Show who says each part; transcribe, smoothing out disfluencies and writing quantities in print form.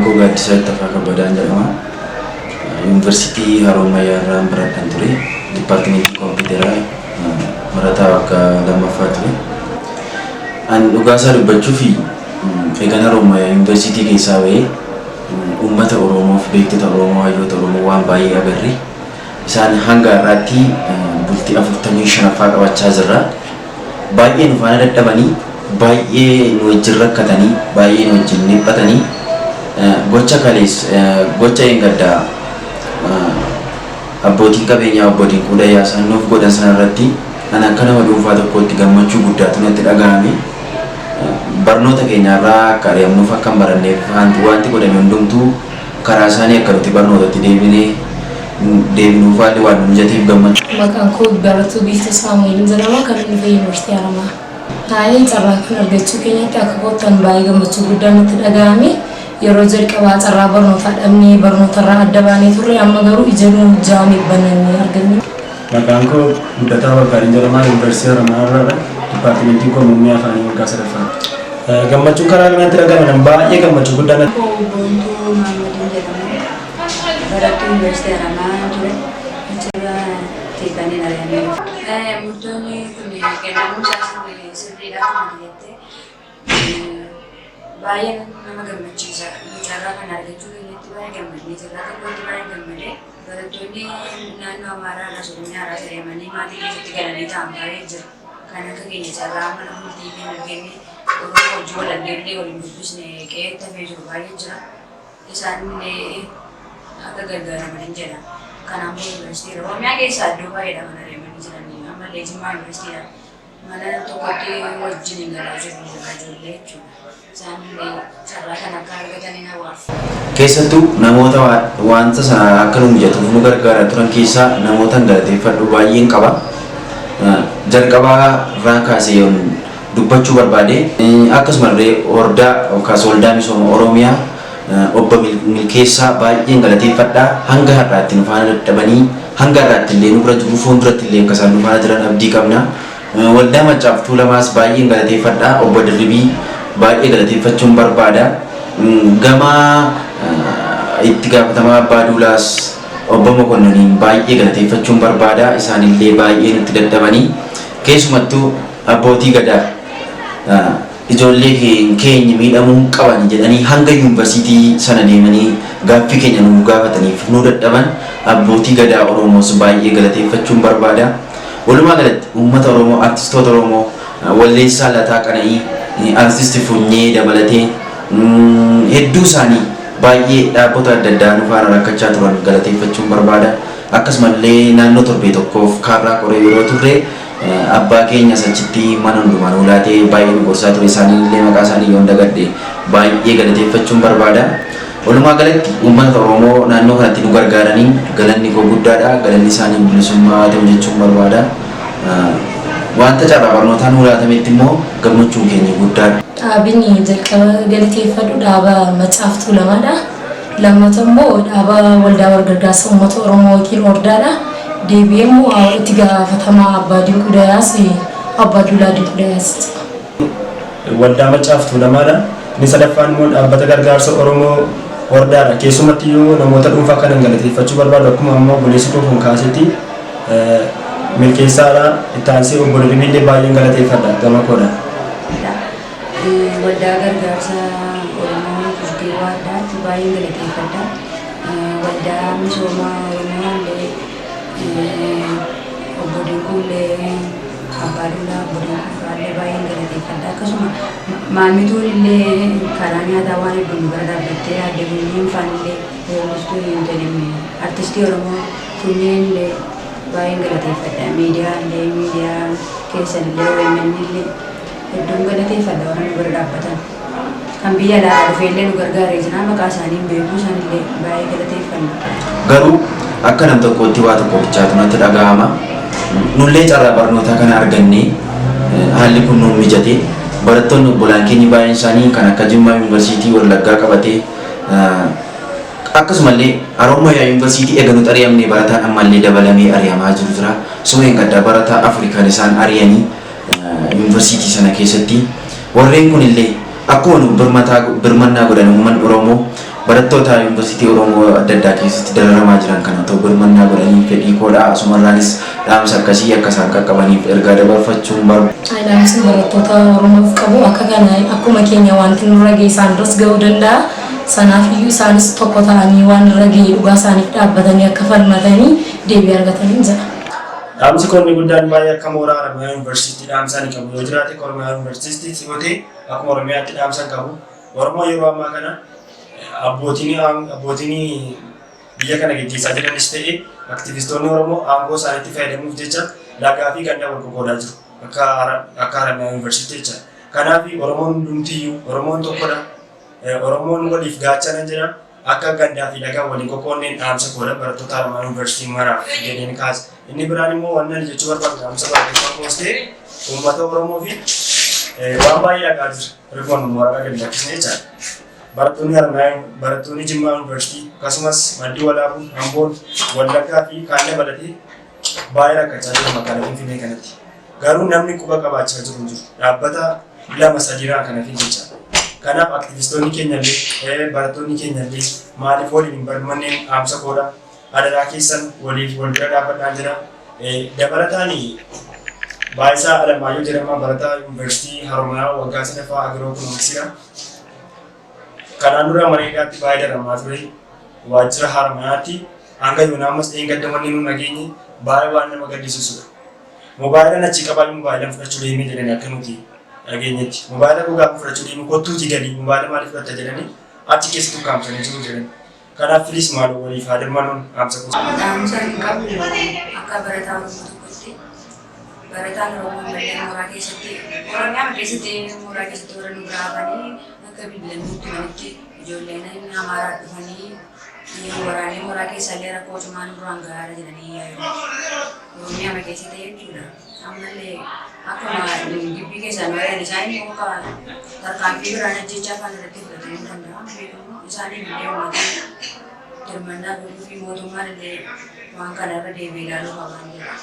Speaker 1: Maqaan koo Gaaddisaa Ittafaa Kabbadaan jedhama. Yuunivarsiitii Haroomayyaa irraan baradhan ture. Dipaartimentii Kompiitaraa barataa waggaa lammaffaa ture. Ani dhugaasaa dubbachuuf eegan Haroomayyaa Yuunivarsiitii keessaa bahee uummata Oromoof, beektota Oromoo, hayyoota Oromoo waan baay'ee agarre. Isaan hanga har'aatti bultii 45ffaa qabachaa jirra. Baay'ee nu faana dadhabanii, baay'ee nu wajjin rakkatanii, baay'ee nu wajjin dhiphatanii, gocha kalees gocha eengaddaa abbootiin qabeenyaa obbo Dinquu Dayyaasaan nuuf godhan sanarratti ani akka nama dhuunfaa tokkootti gammachuu guddaatu natti dhaga'ame. Barnoota keenyarraa akka ari'amnuuf akka hin baranneef wanti godhame hundumtuu karaa isaanii akka nuti barnootatti deebinee deebinuuf haalli waan nu mijateef gammachuu.
Speaker 2: Maqaan koo Barattuu Biiftuu Saamu'eel jedhama. Kan inni dhufe Yuunivarsiitii Haramaa. Taa'ee carraa kan argachuu keenyatti akka koottan baay'ee gammachuu guddaa natti dhaga'ame. Yeroo jalqabaa carraa barnootaa dhabnee barnootarraa adda baanee turre, amma garuu ija nu jaamee banannee arganne.
Speaker 3: Maqaan koo Guddataa Waggaariin jedhama. Yuunivarsiitii Haramaa irraadha. Dipaartimentiin koo muummee afaanii waggaa sadaffaa. Gammachuun karaa kanatti dhaga'ame baay'ee gammachuu guddaa natti.
Speaker 4: Boontuu Mahammadiin jedhama. Barattuu Yuunivarsiitii Haramaa ture. Achirraa teekaniin ari'amee.
Speaker 5: Murtoonni kun kennamuu isaa sirriidha akkuma jettee baay'ee nama gammachiisa. Carraa kana argachuu keenyatti baay'ee gammadnee jirra. Akka kootti baay'ee gammadee barattoonni naannoo Amaaraa irraa, Oromiyaa irraa ari'amanii maatii keessatti galanii ta'an baay'ee jira. Kan akka keenya carraa mana bultii hin arganne, Oromoo hojii wal argannee waliin dubbisne qe'eetti hafee jiru baay'ee jira. Isaan illee akka gargaaraman jedha. Kanaafuu yuunivarsiitii Oromiyaa keessaa iddoo baay'eedha kan ari'amanii jiranii. Ammallee Jimmaa yuunivarsiitiidha. Mana tokkotti wajjin hin galaa jiru ijoollee jechuudha. Isaan illee carraa kana akka argatanii hawaaf.
Speaker 1: Keessattuu namoota wanta sana akka nu mijatuuf nu gargaaraa turan keessaa namoota galateeffadhu baay'een qaba. Jalqabaa irraa kaasee yoon dubbachuu barbaade, akkasumallee hordaa yookaas waldaa misooma Oromiyaa obbo Milkeessaa baay'een galateeffadha. Hanga har'aatti nu faana dadhabanii hanga har'aatti illee nu bira jiru, fuulduratti illee akka isaan nu faana jiran abdii qabna. Waldaa Maccaaf Tuulamaas baay'een galateeffadha. Obbo Dirribii baay'ee galateeffachuun barbaada. Gama itti gaafatamaa Abbaa Duulaas obbo Mokonnoniin baay'ee galateeffachuun barbaada. Isaanillee baay'ee nutti dadhabanii, keessumattuu abbootii gadaa ijoollee keenya miidhamuu qaban jedhanii hanga yuunivarsiitii sana deemanii gaaffii keenya nuuf gaafataniif nu dadhaban abbootii gadaa Oromoos baay'ee galateeffachuun barbaada. Walumaa galatti uummata Oromoo, artistoota Oromoo, walleessaa Lataa Qana'ii, artisti Funyee dabalatee hedduu isaanii baay'ee dhaabbota adda addaa nu faana rakkachaa turan galateeffachuun barbaada. Akkasumallee naannoo torbee tokkoof kaarraa qoree yeroo turre abbaa keenyas achitti mana hundumaan ulaatee baay'ee nu gorsaa ture, isaanii illee maqaa isaanii yoon dagadhe baay'ee galateeffachuun barbaada. Walumaa galatti uummata Oromoo naannoo kanatti nu gargaaranii galanni koo guddaadha. Galanni isaanii bilisummaa haa ta'u jechuun barbaada. Wanta carraa barnootaa nu laatametti immoo gammachuun keenya guddaadha.
Speaker 2: Dhaabni jalqaba galateeffadhu dhaaba Maccaaf Tuulamaadha. Lammata immoo dhaaba waldaa walgargaarsa uummata Oromoo yookiin Ordaadha. Deebi'ee immoo itti gaafatamaa Abbaa Dinquu Dayaas, Abbaa Duulaa Dinquu Dayaas.
Speaker 3: Waldaa Maccaaf Tuulamaadha. Inni sadaffaan immoo dhaabbata gargaarsa Oromoo Hordaadha. Keessumatti iyyuu namoota dhuunfaa kanan galateeffachuu barbaadu akkuma amma obboleessi koo kun kaasetti Milkeessaadha. Itti aansee obbo Dirribiillee baay'een galateeffadha gama koodha.
Speaker 4: Waldaa gargaarsa Oromoo Turkii Waardaatti baay'een galateeffadha. Waldaa misooma Oromoo illee obbo Dinquu illee, Abbaa Duulaa obbo Dinquu fa'aa baay'een galateeffadha. Akkasuma maamituun illee karaa nyaataa waan hedduu nu bira dhaabbattee, aadde Bunyeen fa'aan illee, weellistuu hin jedhamne artistii Oromoo Funyeen illee baay'een galateeffadha. Miidiyaa illee, miidiyaa keessan illee, OMN illee hedduun galateeffadha warra nu bira dhaabbatan. Kan biyya alaa dhufee illee nu gargaaree jira, maqaa isaanii hin beeku, isaan illee baay'ee galateeffanna.
Speaker 1: Garuu akka nam tokkootti waa tokko bichaatu natti dhaga'ama. Nullee carraa barnootaa kana argannee haalli kun nuuf mijate, barattoonni obbolaan keenya baay'een isaanii kan akka Jimmaa Yuunivarsiitii, Wallaggaa qabatee, akkasumallee Haroomayaa Yuunivarsiitii eega nuti ari'amnee barataan ammallee dabalamee ari'amaa jiru jira. Suureen gaddaa barataa Afrikaan isaan ari'anii yuunivarsiitii sana keessatti, warreen kunillee akkuma nu birmannaa godhan uummanni Oromoo Barattoota yuunivarsiitii Oromoo adda addaa keessatti dararamaa jiran kana otoo birmannaa godhanii fedhii koodha. Asumarraanis dhaamsa akkasii akka isaan qaqqabaniif ergaa dabarfachuun barbaada.
Speaker 2: Dhaamsi barattoota Oromoof qabu akka kana akkuma keenya wanti nurra ga'e isaan duras ga'uu danda'a. Sanaaf iyyuu isaanis tokko ta'anii waan irra ga'e dhugaa isaaniif dhaabbatanii akka falmatanii deebii argatanii jira.
Speaker 3: Dhaamsi koo inni guddaan baay'ee akka mooraa Oromiyaa Yuunivarsiitii dhaamsa ani qabu yoo jiraate, Oromiyaa Yuunivarsiitii yoo ta'e, akkuma Oromiyaatti dhaamsa qabu. Oromoo yeroo ammaa kana abbootiin biyya kana gaggeessaa jiranis ta'e aktivistoonni Oromoo aangoo isaaniitti fayyadamuuf jecha lagaa fi ganda wal qoqqoodaa jiru akka Oromiyaa Yuunivarsiitii jecha. Kanaaf Oromoon hundumtiyyuu Oromoon tokkodha. Oromoon waliif gaachana jira. Akka gandaa fi lagaa waliin qoqqoonneen dhaamsa koodha barattoota Oromiyaa Yuunivarsiitii maraaf jedheen kaasa. Inni biraan immoo waan ani jechuu barbaadu dhaamsa barattoota koostee uummata Oromoo fi waan baay'ee dhagaa jira. Rifoon mooraa gadi lakkisne jechaadha. Barattoonni Haramayaa, barattoonni Jimmaa Yuunivarsiitii akkasumas Maddii Walaabuu, Amboon, Wallaggaa fi kaan dabalatee baay'ee rakkachaa jiru magaalaa Finfinnee kanatti. Garuu namni quba qabaachaa jiru hin jiru. Dhaabbata lama sadiirraa kana fi jechaadha. Kanaaf aktivistoonni keenya illee barattoonni keenya illee maaliif waliin hin barmanneen dhaamsa koodha. Adaraa keessan waliif wal bira dhaabbadhaan jira. Dabalataan Baayisaa Alamaayyoo jedhama, barataa Yuunivarsiitii Haromayaa waggaa sadaffaa agro economicsiidha. Kanaan dura mareedaatti baay'ee daramaa ture. Waajjira Haromayaatti hanga yoonaa ammas dheengadda wanni nu nageenye baay'ee waan nama gaddisiisudha. Moobaayilaan achi qabaa, moobaayilaan fudhachuu deemee jedhanii akka nuti dhageenyetti. Moobaayila koo gaafa fudhachuu deemu, "Kottuutii galii, moobaayila maaliif fudhatta?" jedhanii achi keessa tukkaamsanii jiru jedhani. Kanaaf please maaloo waliif haa dirmannuun dhaamsa koo.
Speaker 5: Dhaamsa hin qabu akka barataa Oromoo tokkotti, barataan Oromoo mallee mooraa keessatti, Oromiyaa keessatti, mooraa keessatti warra nu biraa hafanii akka bilbilanii manitti ijoolleen Amaaraa dhufanii waraanni mooraa keessallee rakkoo cimaan duraan gahaara jedhanii yaadu. Oromiyaa keessatti jechuudha. Ammallee akkuma gibbii keessaa nu ari'an isaan immoo tarkaanfii biraan ajjechaa afaan irratti fudhatamuu danda'a. Beekamu isaaniif illee uummata dirmannaa godhuu fi mootummaan illee waan kana irra deebi'ee ilaaluu qabaan jedha.